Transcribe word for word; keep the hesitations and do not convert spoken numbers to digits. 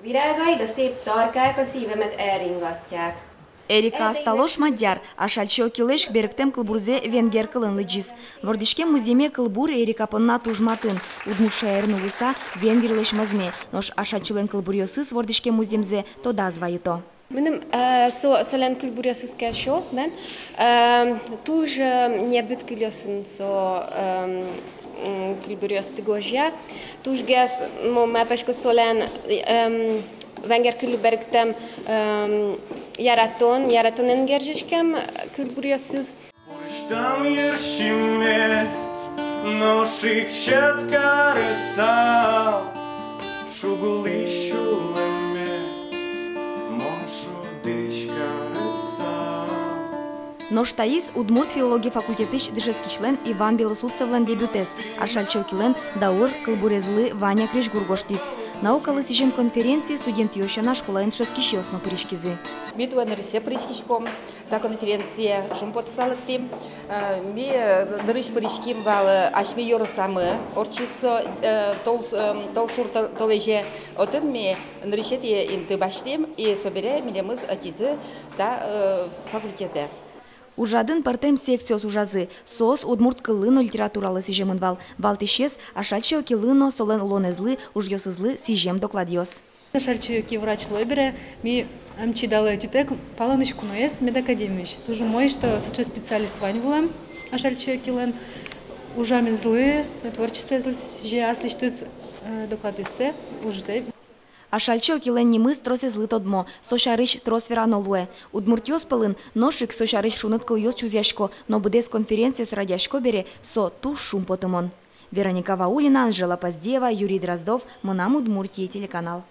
Virágaid a szép tarkák a szívemet elringatják. Эрика Асталош мадьяр, Ашальчи Окилэсь берыктэм кылбурзэ венгер кылын лыдӟиз. Вордӥськем музъеме кылбур Эрика понна туж матын. Удмурт шаерын улыса, венгерлэсь мӧзме, нош Ашальчилэн кылбуръёсыз вордӥськем музъемзэ тодаз вайыто. Мыным, э, со, солэн кылбуръёсыз кельшо, бен. Эм, туж, э, небыт кылъёсын со, эм, м, кылбуръёсты гожъя. Тужгес, мо, малпасько, солэн, эм, венгер кыллы берыктэм, эм, яратон, яратонэн герӟаськем кылбуръёсыз. Пурысьтам йырсиме, нош ик сьӧд карысал, шуг улӥсь сюлэмме, мон шудӥсь карысал. Нош таиз удмурт филология факультетысь дышетскисьлэн Иван Белослудцевлэн дебютэз. Ашальчи Окилэн «Даур» кылбурезлы Ваня крезьгур гожтӥз. Наукалы сӥзем конференцие студентъёс сяна школаын дышетскисьёс но пыриськизы. Ми туэ нырысьсэ пыриськиськом. Та конференцие шумпотыса лыктӥм. Э, ми, э, нырысь пыриським вал, э, асьме ёросамы ортчиз со, э, тол-, э, толсур тол-, толэзе. Отын ми нырысетӥ инты басьтӥм, и собере милемыз ӧтизы та, э, факультетэ. Ужрадын пӧртэм секциос ужазы, соос удмурт кыллы но литературалы сӥземын вал. Валтӥсез — Ашальчи Окилы но солэн улонэзлы, ужъёсызлы сӥзем докладъёс. Ашальчи Оки врач луэ бере, ми ӧм чидалэ ӧтитэк палэнысь куноез медакадемиысь. Туж умой, что сыӵе специалист вань вылэм. Ашальчи Окилэн ужамезлы, творчествоезлы сӥзе аслэсьтыз, э, докладъёссэ, ужзэ. Ашальчи Окилэн нимыз тросэзлы тодмо, со сярысь трос верано луэ. Удмуртъёс пӧлын, нош ик со сярысь шуныт кылъёс чузъясько, но быдэс конференциос радъясько бере, со туж шумпотымон. Вероника Ваулина, Анжела Поздеева, Юрий Дроздов, «Мынам Удмуртие» телеканал.